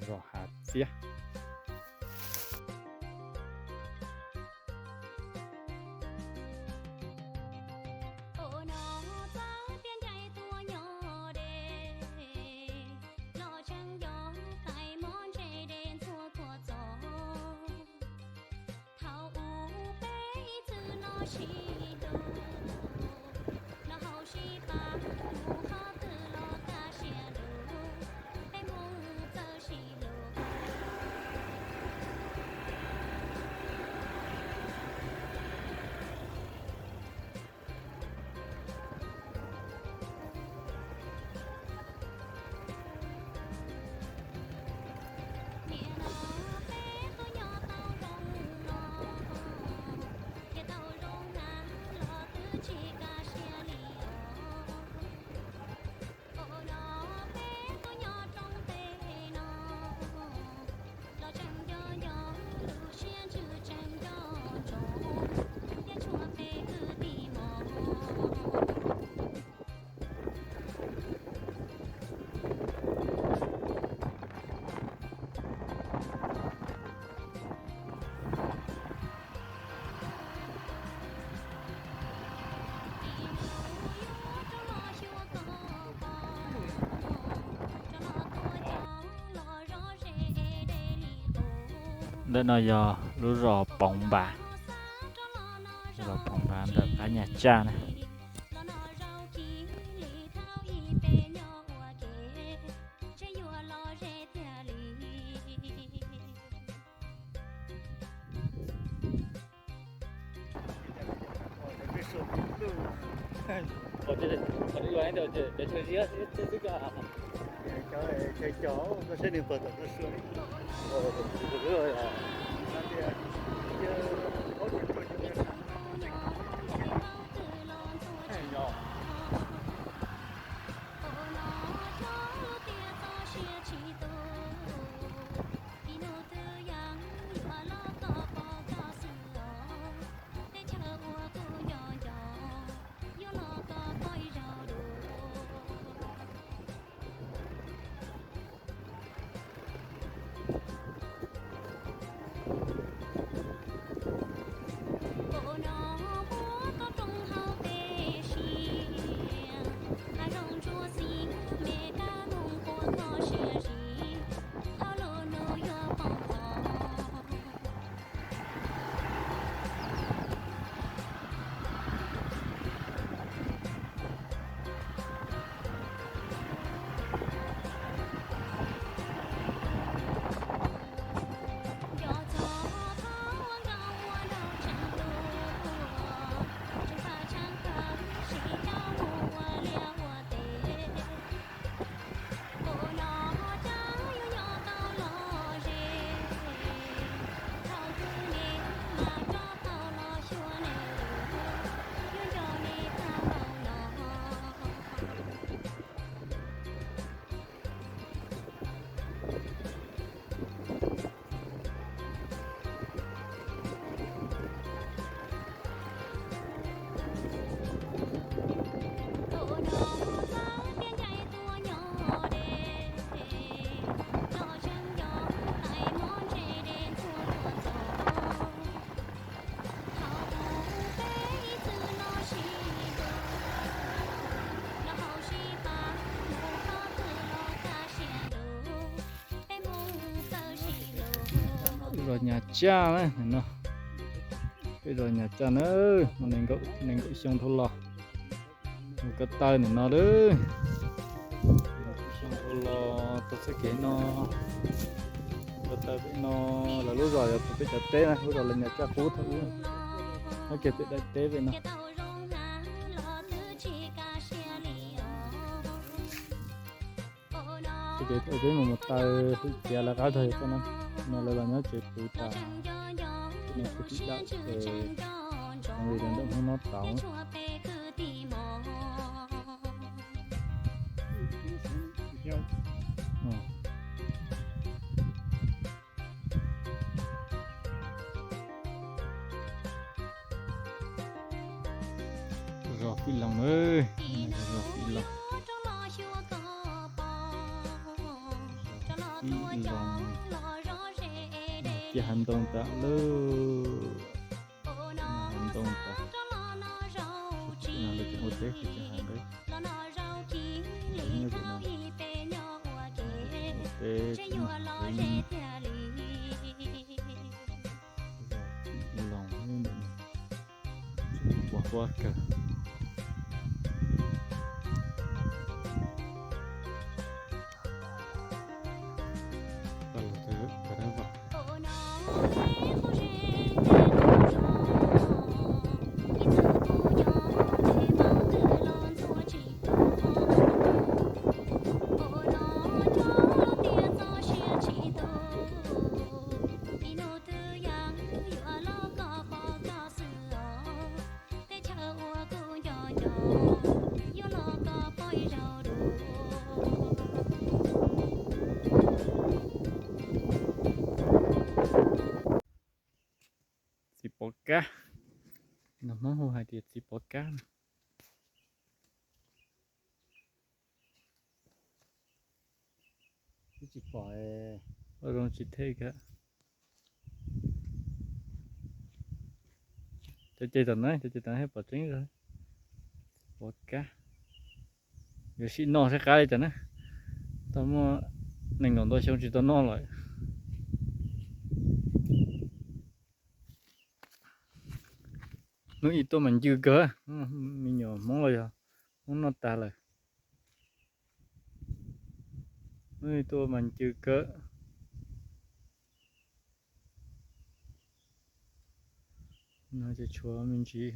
zos Hav Txiab. Ntawm no yog lub zos Poov Npas, zos Poov Npas ntawm qab Nyas Tsaj na. Zos Nyas Tsaj na no, peb zos Nyas Tsaj na, nees nkaum xyoo dhau los, mus ko taw nim no lawm. Xyoo dhau los tau txoj kev no, ko taw pem no, lawv lub zos yog pem peb cov teb na, lub zos lawv Nyas Tsaj qub thaum ub, nyob kiag pem daim teb pem no. Ces peb mus mus taw hwj tiav lawv qab zog yog no, no lawv los nyob tsev pw tas, no kuj tsis dam ces li ntawm hnub no tau. Zos Fij Loos, zos Fij Loos, Fij Loos. Hav ntoo tas lawm. Hav ntoo tas. Ua teb ces hav ntoo. Ua teb, los, pos huab kawg. Pab los tau, tau dab vam. Txiv pov kab, no Hmoob hu hais tias txiv pov kab no. Ua zoo tsis thej kiag. Cov ces tom no, cov ces tom no thiaj pom tseeb. Pov kab, yuav sim noj saib qab li cas na. Tau muaj nees nkaum ntau xyoo tsis tau noj lawm. Hnub ib tuaj mas ncw kawg, me nyuam Hmoob los yog Hmoob noj tas lawm. Hnub ib tuaj mas ncw kawg. No ces tshuav me ntsis.